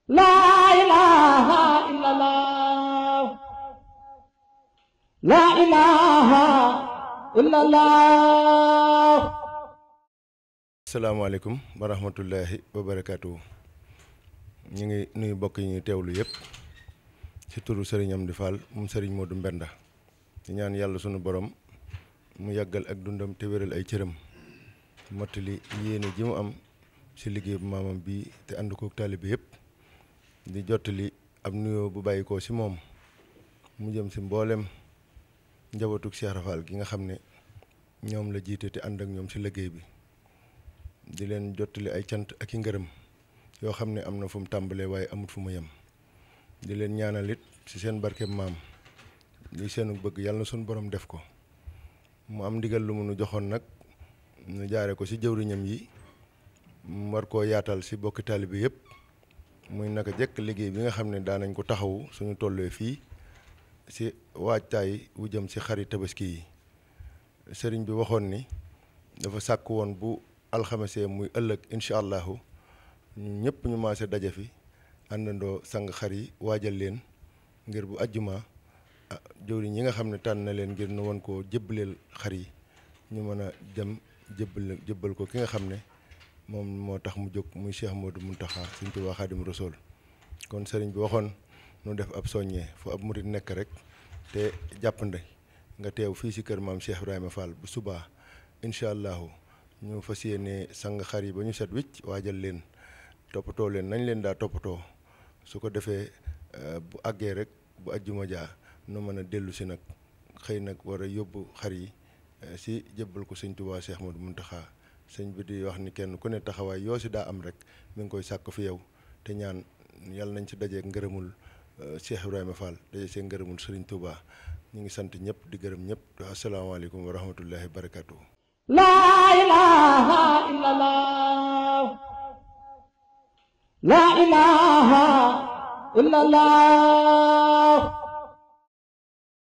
La ilaha illallah. La ilaha illallah. Assalamualaikum warahmatullahi wabarakatuh. Ñi ngi nuyu bokk yi ñuy teewlu yépp ci turu Serigne Amdi Fall mum Serigne Modou Mbenda. Di ñaan Yalla sunu borom mu yàggal ak dundam te wéral ay cëram mottali yéene ji mu am ci liggéey bu maamam bi te ànd kook taalibe yépp di jottali ab nuyoo bu bàyyikoo ci moom mu jëm ci mboolem njabootug Cheikh Rafal gi nga xam ne ñoom la jiite te ànd ak ñoom ci liggéey bi di leen jottali ay cant ak i ngërëm yoo xam ne am na fu mu tàmbalee waaye amut fu mu yem di leen ñaanal it ci seen barkeeb maam li seenu bëgg yàlla na suñu borom def ko mu am ndigal lu mu nu joxoon nag ñu jaare ko ci jëwriñam yi mu war koo yaatal ci bokki taalibe yépp muy naka jekk liggéey bi nga xam ne daanañ ko taxawu suñu tollee fii ci waajtaay wu jëm ci xari tabaski yi sëriñ bi waxoon ni dafa sàkk woon bu alxamesee muy ëllëg incha allahu ñu ñëpp ñu maase daje fi àndandoo sang xar yi waajal leen ngir bu ajjuma jëwriñ yi nga xam ne tànn na leen ngir nu won koo jébbaleel xar yi ñu mën a dem jébbal ko ki nga xam ne moom moo tax mu jóg muy Cheikh Modou Mountakha Sëriñ Tuubaa Xaadimu Rasuul kon sëriñ bi waxoon nu def ab soññee fu ab murit nekk rek te jàppande nga teew fii ci kër maam Cheikh Ibrahima Fall bu subaa incha allahu ñu fas yéene sang xar yi ba ñu set wicc waajal leen toppatoo leen nañ leen daa toppatoo su ko defee bu àggee rek bu ajjuma jaa nu mën a dellu si nag xëy nag war a yóbbu xar yi si jébbal ko Sëriñ Tuubaa Cheikh Modou Mountakha sëñ bi di wax ni kenn ku ne taxawaay yoo si daa am rek mi ngi koy sàkk fi yow te ñaan yàlla nañ ci dajeek ngërëmul Cheikh Ibrahima Fall daje see ngërëmul Sëriñ Tuubaa ñu ngi sant ñëpp di gërëm ñëpp asalaamaaleykum wa rahmatullahi wa barakatuh. La ilaha illallah. La ilaha illallah.